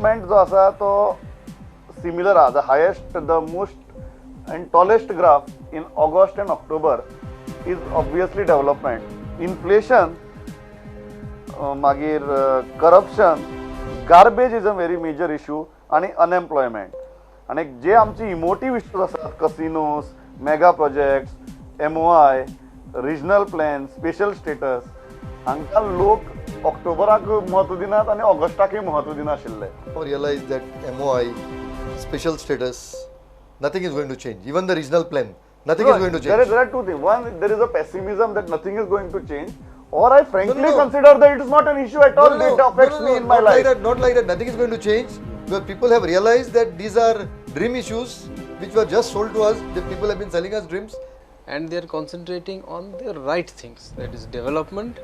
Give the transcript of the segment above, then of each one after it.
Development जो आसा तो सिमिलर आहा. The highest, the most and tallest graph in August and October is obviously development. Inflation, मागीर corruption, garbage is a very major issue आनी unemployment. आनी जे आमचे इमोटीव issues आसात, casinos, mega projects, MOI, regional plan, special status, हांकां लोक ऑक्टोबराक म्हत्व दिनात आनी ऑगस्टाकय म्हत्व दिनाशिल्ले. Realize that MOI, special status, nothing is going to change. Even the regional plan, nothing is going to change. There are two things. One, there is a pessimism that nothing is going to change, or I frankly No, no, no. consider that it is not an issue at all. No, no, It affects no, no, me in my not life. Like that, not like that. Nothing is going to change. Because people have realized that these are dream issues which were just sold to us. The people have been selling us dreams. And they are concentrating on the right things, that is development,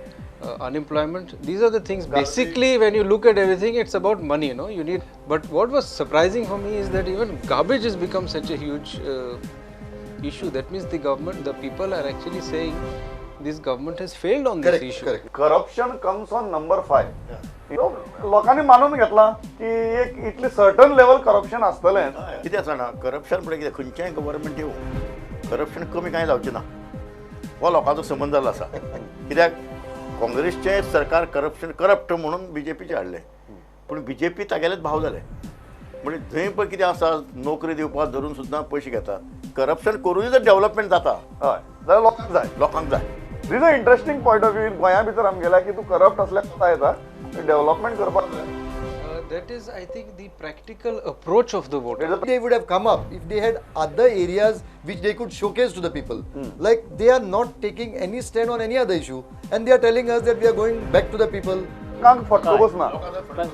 unemployment. These are the things. Basically, when you look at everything, it's about money, you know. You need. But what was surprising for me is that even garbage has become such a huge issue. That means the government, the people are actually saying this government has failed on this Correct, issue. Correct. Corruption comes on number 5. You know, लोकांनी मानून घेतला की एक इतली certain level corruption आसतलें. कितें आसा जाणा, करप्शन म्हणजे कितें, खंयचेंय गव्हर्मेंट येवं करप्शन कमी कांय जावचें ना, हो लोकांचो संबंद जाल्लो आसा. कित्याक काँग्रेसचें सरकार करप्शन करप्ट म्हणून बीजेपीचें हाडलें, पूण बीजेपी तागेलेच भाव जाले. म्हणजे थंय पळय कितें आसा, नोकरी दिवपाक धरून सुद्दां पयशे घेतात. करप्शन करूनय जर डेव्हलपमेंट जाता, हय, जाल्यार लोकांक जाय, लोकांक जाय. This a interesting point of view. गोंया भितर आमगेल्या की तूं करप्ट आसल्यार कोता येता, डेव्हलपमेंट करपाक जाय. That is, I think, the practical approach of the voter. They would have come up if they had other areas which they could showcase to the people. Like they are not taking any stand on any other issue, and they are telling us that we are going back to the people. लोकांक फटको बसना.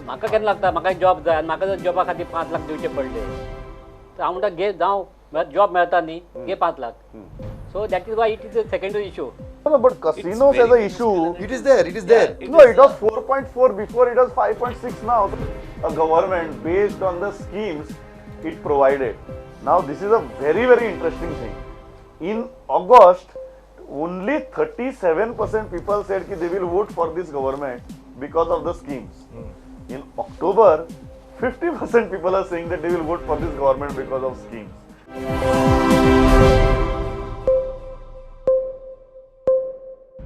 म्हाका केन्ना लागता, म्हाका job जाय आनी म्हाका जर जॉबा खातीर 5 लाख दिवचे पडले तर हांव म्हणटा घे, जावं जॉब मेळटा न्ही, घे 5 lakh. So that is why it is a secondary issue. No, but casinos as an issue, it is there, it is there. No, it was 4.4 before, it was 5.6 now. A government based on the schemes it provided. Now this is a very, very interesting thing. In August, only 37% people said that they will vote for this government because of the schemes. In October, 50% people are saying that they will vote for this government because of schemes.